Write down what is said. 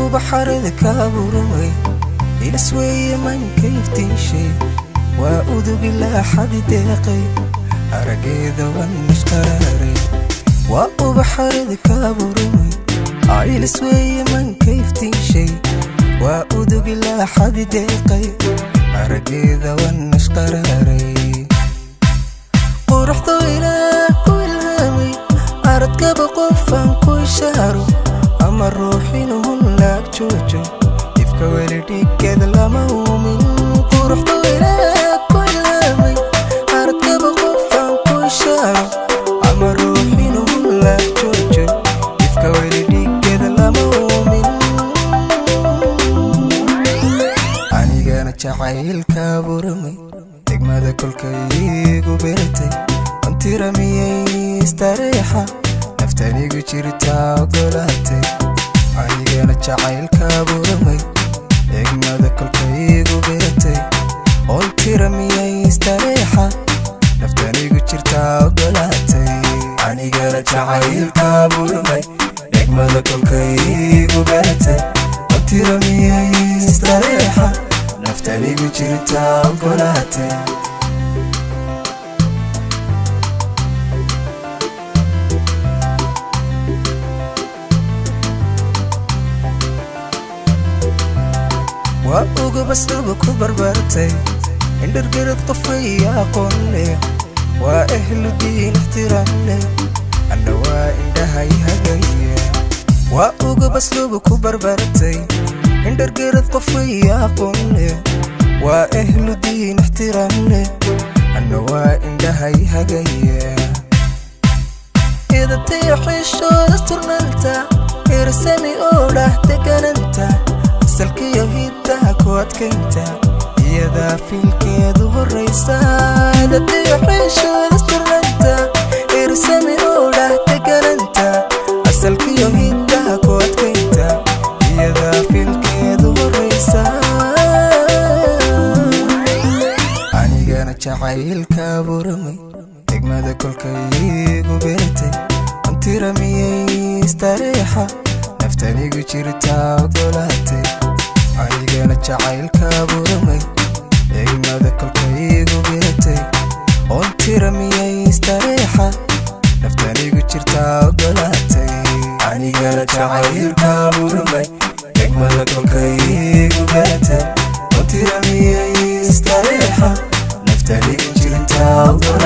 Ubaxarada kaaburamay ilasweeye mankayftiishay waa udugi laaxadi deeqay arageeda wan mashqaraaray. Waa ubaxarada kaaburamay ilasweeye mankayftiishay waa udugi laaxadi deeqay arageeda wan mashqaraaray. Quruxdu ilaah ku ilhaamay aradkaba qofaan ku ishaaro ama ruuxinuhun laag joojo ifka weli dhiggeed lama uumin. Quruxdu ilaah ku ilhaamay aradkaba qofaan ku ishaaro ama ruuxinuhun laag joojo ifka weli dhiggeed lama uumin. Anigana jacaylka buramay degmada kolkaygu beratay ontiramiyey istareexa naftanigu jirtaa ogolaatay. Anigana jacaylka buramay degmada kolkaygu beratay ontiramiyey istareexa naftanigu jirtaa ogolaatay. Anigana jacaylka buramay degmada kolkaygu beratay ontiramiyey istareexa naftanigu jirtaa ogolaatay. Waa ugabasdhuba ku barbartay indhargarad qofay aqoon leh waa ehlu diin ixtiraam leh anna waa indhahay hagaya. Waa ugabasluba ku barbartay indhargarad qofay aqoon leh waa ehlu diin ixtiraam leh anna waa indhahay hagaya. Idabtay xishooda turnanta irsami oo dhah degananta asalkiyo hiddaha ku adkaynta iyadaa fiilkeedu horraysa. Idabtayo xishooda turnanta irsami oo dhah degananta asalkiyo hiddaha ku adkaynta iyadaa fiilkeedu horraysa. Anigana jacaylka buramay degmada kolkaygu beratay ontiramiyey istareexa naftanigu jirtaa ogolaatay. Anigana jacaylka buramay degmada kolkaygu beratay ontiramiyey istareexa naftanigu jirtaa ogolaatay. Anigana jacaylka buramay degmada kolkaygu beratay ontiramiyey istareexa naftanigu jirtaa ogolaatay.